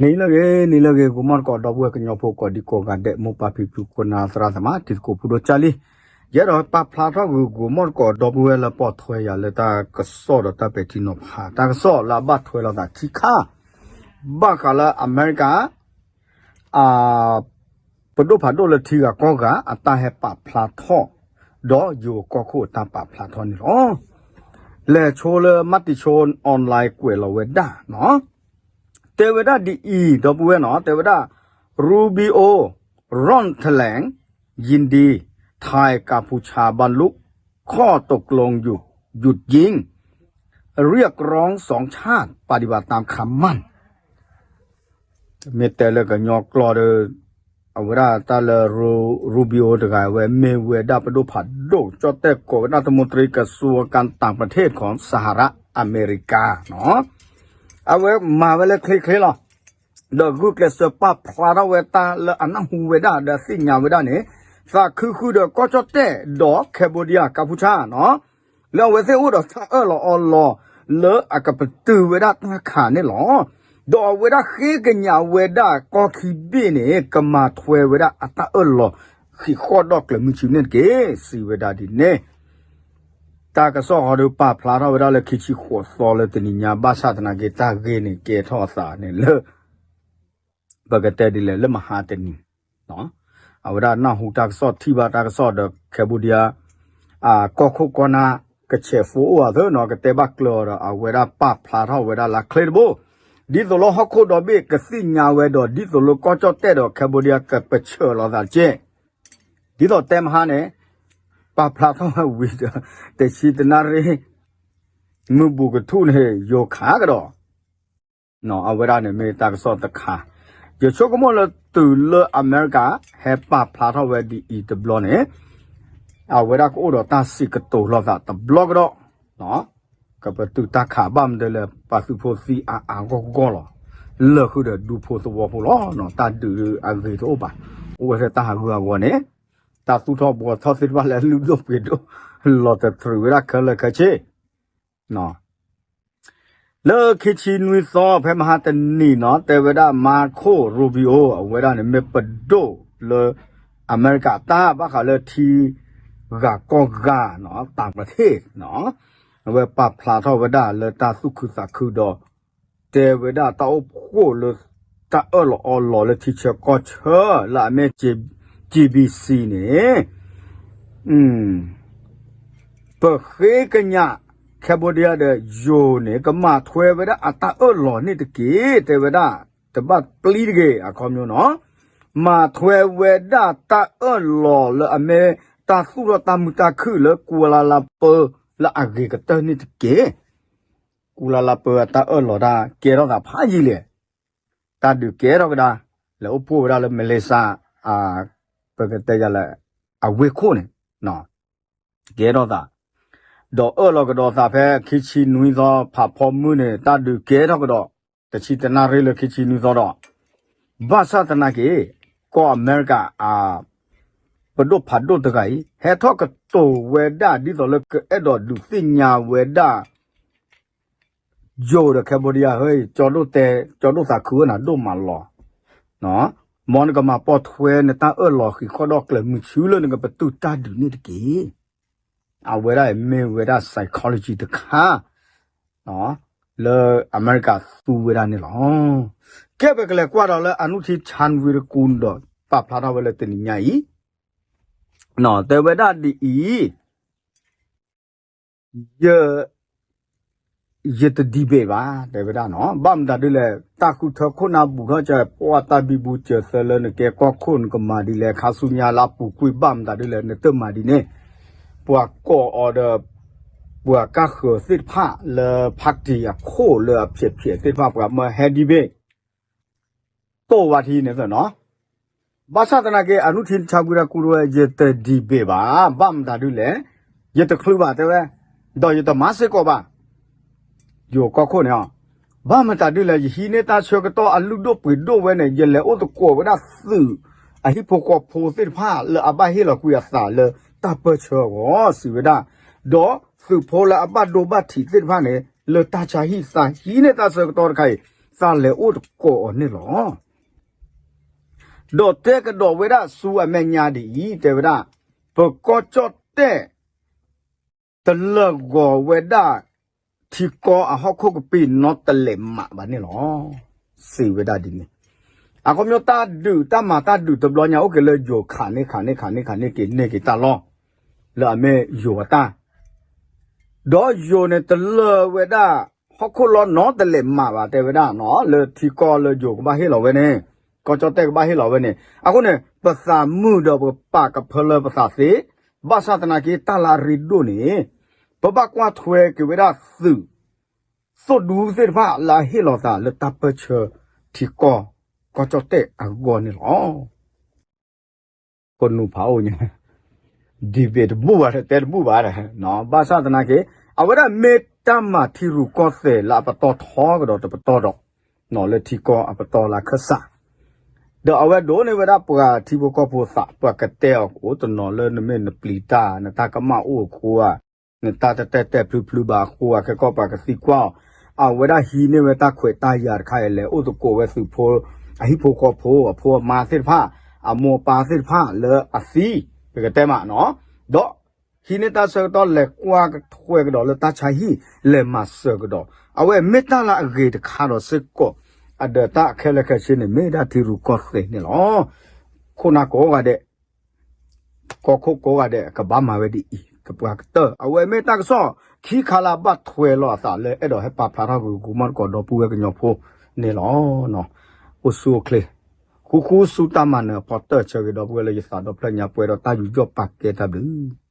နံၤလၢအဂ့ၤ နံၤလၢအဂ့ၤ ဂိၤမီၢ်တကိး ဒီပုၢ်ဝဲၢ်ကညီဖိ ကိးဒံကိးဂၤဒဲး မိၢ်ပၢ်ဖံဖု ခိၣ်နၢ်သရၣ်သမါ တံၤသကိးဖိဒိၣ်ကၢ်လံ, ယအဲၣ်ဒိးပာ်ဖျါထီၣ်ဂ့ၤ ဂိၤမီၢ်တကိး ဒီပုၢ်ဝဲၢ်လၢပိာ်ထွဲယၤလၢတၢ်ကစီၣ်ဒီးတၢ်ပဲာ်ထံနီၤဖး တၢ်ကစီၣ်လၢအဘၣ်ထွဲလိာ်သးခံခါ ဘၣ်ဃးလၢအမဲရကၤ ပဒိၣ်ဖးဒိၣ်လၢထံဂၤကီၢ်ဂၤ အတၢ်ဟဲပာ်ဖျါထီၣ် ဒီးယိၤကီၢ်ခိၣ်အတၢ်ပာ်ဖျါထီၣ်န့ၣ်လီၤ. လဲၤဆိလၢ မၤတံၤဆိ online ကွဲးလီၤဝဲဒၣ်နီၤ, တဲဝဲဒၣ်ဒ်အံၤ ဒီပုၢ်ဝဲၢ်နီၤ တဲဝဲဒၣ် Rubio ร่อนแถลง ยินดี ไทยกัมพูชาบรรลุข้อตกลงหยุด หยุดยิง เรียกร้องสองชาติปฏิบัติตามคำมั่น မ့ၢ်တဲလၢကညီကျိာ်ဒီး အဝဲဒၣ်တၢ်လၢ Rubio တဂၤ အဝဲမ့ၢ်ဝဲဒၣ်ပဒိၣ်ဖးဒိၣ် ကၠီၣ်တဲၣ်ကိးဝဲဒၣ် รัฐมนตรีกระทรวงการต่างประเทศของสหรัฐอเมริกาနီၤ, အဝဲမၤဝဲလၢချ့ချ့လီၤ. ဒီးဂုာ်ကျဲးစၢးပာ်ဖျါထီၣ်ဝဲတၢ်လၢအနၢ်ဟူဝဲဒၣ်ဒီးသ့ၣ်ညါဝဲဒၣ်န့ၣ် သးခုဃုာ်ဒီးကီၢ်ကၠီၣ်တဲၣ်ဒီး Cambodia ကၢ်ဖူဆၣ်နီၤ လၢအဝဲသ့ၣ်အိၣ်ဒီးတၢ်အၢၣ်လီၤအီလီၤ လၢအကပတုာ်ဝဲဒၣ်တၢ်ခးန့ၣ်လီၤ. ဒီးအဝဲဒၣ်ဃ့ကညးဝဲဒၣ်ကီၢ်ခံဘ့ၣ်န့ၣ် ကမၤထွဲဝဲဒၣ်အတၢ်အၢၣ်လီၤ ဃံးဃီၣ်ဒီးကျၢၤမုၢ်ဆူၣ်န့ၣ်တက့ၢ် စံးဝဲဒၣ်ဒ်န့ၣ် တၢ်ကစီၣ်ဃီဒီးပာ်ဖျါထီၣ်ဝဲဒၣ်လၢခံဆံဃိးသီလၢတနံၤညါ ဘၣ်ဆၣ်သနာ်က့ တၢ်ဂ့ၢ်န့ၣ်ကဲထီၣ်အသးန့ၣ်လၢ ပကတဲဒ်လဲၣ်လၢမဟါတနံၤ အဝဲဒၣ်နၢ်ဟူတၢ်ကစီၣ်ထံၣ်ဘၣ်တၢ်ကစီၣ်ဒီး Cambodia ကီၢ်ခိၣ်ကီၢ်နၢ် ကဆဲးဖိအိၣ်အသးနီၤ ကတဲဘၣ်ကျၢၤအီၤဒီး အဝဲဒၣ်ပာ်ဖျါထီၣ်ဝဲဒၣ်လၢချ့တဘိ ဒ်သိးလၢဟီၣ်ခိၣ်ဒီဘ့ၣ်ကသ့ၣ်ညါဝဲဒီး ဒ်သိးလၢကီၢ်ကၠီၣ်တဲၣ်ဒီး Cambodia ကပဆၢးလိာ်သးတက့ၢ် ဒ်သိးတဲမဟါန့ၣ် ပာ်ဖျါထီၣ်ဝဲဝံၤဒီး တဆံတနၣ်ရံၣ် မုၢ်ဘူးကထူၣ်န့ၣ် ယိၤခးကဒီး အဝဲဒၣ်န့ၣ်မ့ၢ်တၢ်ကစီၣ်တခါ, ယဆိကမိၣ်လၢတုၤလၢအမဲရကၤ ဟဲပာ်ဖျါထီၣ်ဝဲဒ်အံၤတဘျီန့ၣ်, အဝဲဒၣ်ကအိၣ်ဒီးတၢ်စံးကတိၤလိာ်သးတဘျီကဒီး, ကပတုာ်တၢ်ခးဘၣ်မနုၤလဲၣ် ပှၤသုးဖိသံအါအါဂီၢ်ဂီၢ်လီၤ, လၢာ်ဃုာ်ဒီးဒူဖိသဝီဖိလီၤ, တၢ်ဒုးအဂ့ၤတအိၣ်ဘၣ်, အိၣ်ဝဲထဲတၢ်ဟးဂူာ်ဟးဂီၤန့ၣ်, တၢ်သူၣ်ထီၣ်ဘှီထီၣ်သ့ၣ်တဖၣ်လၢအလုၢ်ဒိၣ်ပှ့ၤဒိၣ်, လီၤတတြူာ်ဝဲဒၣ်ခဲလၢာ်ခဲဆ့ လၢခံဆံနွံသီ ဖဲမဟါတနံၤနီၤ တဲဝဲဒၣ် Marco Rubio အဝဲဒၣ်န့ၣ် မ့ၢ်ပဒိၣ်လၢ အမဲရကၤတၢ်ဘၣ်ဃးလၢထံဂၤကီၢ်ဂၤနီၤ ต่างประเทศနီၤ အဝဲပာ်ဖျါထီၣ်ဝဲဒၣ်လၢတၢ်သူၣ်ခုသးခုဒီး တဲဝဲဒၣ်တၢ်အိၣ်ဖှိၣ်လၢ တၢ်အၢၣ်လီၤအီလီၤလၢထံဆၢကီၢ်ဆၢ လၢအမ့ၢ် G B C န့ၣ် ပဃ့ကညး Cambodia ဒီးယိၤန့ၣ် ကမၤထွဲဝဲဒၣ်အတၢ်အၢၣ်လီၤန့ၣ်တက့ၢ် တဲဝဲဒၣ် တဘၣ်ပျံၤတဂ့ၤ အခီပညီနီၤ, မၤထွဲဝဲဒၣ်တၢ်အၢၣ်လီၤလၢအမ့ၢ်တၢ်သူၣ်ထီၣ်တၢ်မုာ်တၢ်ခုၣ်လၢ Kuala Lumpur လၢအဂ့ၤကတၢၢ်န့ၣ်တက့ၢ်. Kuala Lumpur အတၢ်အၢၣ်လီၤတၢ်ကဲထီၣ်သးဖးယံာ်လဲၣ်, တၢ်ဒုးကဲထီၣ်ကဒါ, လဲၤအိၣ်ဖှိၣ်ဝဲဒၣ်လၢ Malaysia ပကတဲယၤလၢ အဝ့ၢ်ခိၣ်န့ၣ် ကဲထီၣ်သး, ဒီးအၢၣ်လီၤကဒီးသးဖဲခံဆံနွံသီ ဖးဖီမုၢ်န့ၣ် တၢ်ဒုးကဲထီၣ်ကဒီး တဆံတနၣ်ရံၣ်လၢခံဆံနွံသီဒီး, ဘၣ်ဆၣ်သနာ်က့ ကီၢ်အမဲရကၤအ ပဒိၣ်ဖးဒိၣ်တဂၤအံၤ ဟဲထီၣ်ကတိၤဝဲဒၣ် ဒ်သိးလၢကအဲၣ်ဒိးဒုးသ့ၣ်ညါဝဲဒၣ် ယိၤဒီး Cambodia ဟဲ ကၠီဒိၣ်တဲ ကၠီဒိၣ်သးခုဝဲနၤဒိၣ်မးလီၤ. မ်နကမၤပိာ်ထွဲနတၢ်အၢၣ်လီၤဃံးဃီၣ်ဒီးကျၢၤမုၢ်ဆူလၢနကပတုာ်တၢ်ဒုးန့ၣ်တက့ၢ်. အဝဲဒၣ်မ့ၢ်ဝဲဒၣ် psychology တခါ လၢအမဲရကၤသူဝဲဒၣ်န့ၣ်လီၤ. ကဲပကလဲၤကွၢ်ဒီးလၢအနုထံၣ် ဆၣ်ဝံရကူဒီး ပာ်ဖျါထီၣ်ဝဲလၢတနံၤညါအံၤ တဲဝဲဒၣ်ဒ်အံၤ ယ ယတ debate ဘၣ် တဲဝဲဒၣ်နီၤ, ဘၣ်မတၤဒ်လဲၣ် တၢ်ဃုထၢခိၣ်နၢ်ဘူးထီၣ်ကပှၢ်တၢ်ဘံဘူစၢၤသၢလၢနကဲကီၢ်ခိၣ်နကမၤဒ်လဲၣ် ခါဆူညါလၢအပူၤကွံာ်ဘၣ်မတၤဒ်လဲၣ် နတမၤဒ်န့ၣ်, ပှၤကိးအီၤဒီး ပှၤကါဃၢၤသ့ၣ်တဖၣ်လၢ party အခိၣ်လၢအဖျဲးဖျဲးသ့ၣ်တဖၣ် ပှၤမၢဟဲ debate ကိးဝဲထံန့ၣ်သ့ၣ်နီၤ, ဘၣ်ဆၣ်သနာ်က့ အနုထံၣ်ဆၣ်ဝံရကူဝဲ ယတ debate ဘၣ် ဘၣ်မတၤဒ်လဲၣ်, ယတချုးဘၣ်တဲဝဲ, ဒီးယတမၤစ့ၢ်ကီးဘၣ် ယိၤကီၢ်ခိၣ်န့ၣ်, ဘၣ်မတၤဒ်လဲၣ် ယဟံးန့ၢ်တၢ်ဆၢကတီၢ်အလုၢ်ဒိၣ်ပှ့ၤဒိၣ်ဝဲန့ၣ် ယလဲၤအိၣ်သကိးဝဲဒၣ်သုး အဟံၣ်ဖိဃီဖိသ့ၣ်တဖၣ်လၢအဘၣ်ဟ့ၣ်လီၤကွံာ်အသးလၢတၢ်ပၢၢ်ဆၢအဂီၢ် စံးဝဲဒၣ်, ဒီးသုးဖိလၢအဘၣ်ဒိဘၣ်ထံးသ့ၣ်တဖၣ်န့ၣ် လၢတၢ်ဆါဟံၣ်သးဟံးန့ၢ်တၢ်ဆၢကတီၢ်တခါအံၤ သးလဲၤအိၣ်တကိးအီၤန့ၣ်လီၤ. ဒီးတဲကဒီးဝဲဒၣ်ဆူအမဲာ်ညါဒ်အံၤ တဲဝဲဒၣ်, ပကီၢ်ကၠီၣ်တဲၣ် တလၢာ်ဂီၤဝဲဒၣ် ထံကီၢ်အဟီၣ်ခိၣ်ကပံာ်နီတလဲးမးဘၣ်န့ၣ်လီၤ. စံးဝဲဒၣ်ဒ်န့ၣ်, အခီပညီတၢ်ဒုးတၢ်မၤတၢ်ဒုးတဘျီညါ အိၣ်က့ၤလၢယိၤခးန့ၢ်ခးန့ၢ်ခးန့ၢ်ခးန့ၢ်က့ၤန့ၢ်က့ၤတၢ်လီၢ် လၢအမ့ၢ်ယိၤအတၢ် ဒီးယိၤန့ၣ်တလၢာ်ဝဲဒၣ် ဟီၣ်ခိၣ်လီၤနီတလဲးမးဘၣ် တဲဝဲဒၣ်နီၤ လၢထံကီၢ်လၢယိၤကဘၣ်ဟ့ၣ်လီၤဝဲန့ၣ်, ကီၢ်ကၠီၣ်တဲၣ်ကဘၣ်ဟ့ၣ်လီၤဝဲန့ၣ်, အဃိန့ၣ် ပသးမုာ်ဒီးပပာ်ကဖၢလၢပသးသ့, ဘၣ်ဆၣ်သနာ်က့ တၢ်လၢအရ့ဒိၣ်န့ၣ် ပဘၣ်ကွၢ်ထွဲက့ၤဝဲဒၣ်သုး သိၣ်ဒူသ့ၣ်တဖၣ်လၢအဟ့ၣ်လီၤသးလၢတၢ်ပၢၢ်ဆၢထံကီၢ် ကီၢ်ကၠီၣ်တဲၣ်အဂီၢ်န့ၣ်လီၤ. ကနူၤဖးအိၣ်ညါ debate တဘူၣ်ဘၣ် တဲတဘူၣ်ဘၣ်, ဘၣ်ဆၣ်သနာ်က့ အဝဲဒၣ်မ့ၢ်တၢ်မၤထံရူၢ်ကီၢ်သဲးလၢအပတီၢ်ထီကဒီးတပတီၢ်ဒီး လၢထံကီၢ်အပတီၢ်လၢအခၢၣ်စး, ဒီးအဝဲဒိးန့ၢ်ဝဲဒၣ်ပှၤထံဖိကီၢ်ဖိသး ပှၤကတဲအီၤအိၣ်တနီၤလၢနမ့ၢ်နပျံၤတၢ် နတၢ်ကမၣ်အိၣ်အဃိဧါ, နတၢ်တတဲာ်တဲာ်ဖျုးဖျုးဘၣ်အဃိဧါ ခဲကီၢ်ပှၤကသံကွၢ်အီၤ, အဝဲဒၣ်ဟံးန့ၢ်ဝဲတၢ်ခွဲးတၢ်ယာ်တခါအံၤလဲၤအိၣ်သကိးဝဲသုးဖိ အဟံၣ်ဖိဃီဖိ အဖိအမါသ့ၣ်တဖၣ် အမိၢ်အပၢ်သ့ၣ်တဖၣ်လၢအသံ ပကတဲမးနီၤ, ဒီးဟံးန့ၢ်တၢ်ဆၢကတီၢ်လဲၤကွၢ်ထွဲကဒီးလၢတၢ်ဆါဟံၣ် လဲၤမၤစၢၤကဒီး, အဝဲမ့ၢ်တၢ်လၢအဂ့ၤတခါဒီးစ့ၢ်ကီး, အဒီးတၢ်ခဲလၢာ်ခဲဆ့န့ၣ် မ့ၢ်ဒၣ်ထံရူၢ်ကီၢ်သဲးန့ၣ်လီၤ. ခိၣ်နၢ်ကိးဂၤဒဲး ကီၢ်ခိၣ်ကိးဂၤဒဲး ကဘၣ်မၤဝဲဒ်အံၤ သပှၢ်ကတၢၢ် အဝဲမ့ၢ်တၢ်ကစီၣ်ခံခါလၢအဘၣ်ထွဲလီၤအသးလၢအဲၣ်ဒိးဟဲပာ်ဖျါထီၣ်က့ၤ ကမီၣ်တကိးဒီပုၢ်ဝဲၢ်ကညီဖိန့ၣ်လီၤ. အိၣ်ဆူၣ်အိၣ်ချ့ ဃူဃူဆူတၢ်မၤနၢၤအဖီတၢၢ် ဆၢဂ့ၤဒီပုၢ်ဝဲၢ်လၢယသးဒီဖျၢၣ်ညါပှဲၤဒီးတၢ်ယူးယီၣ်ပာ်ကဲတၢ်ဘျုး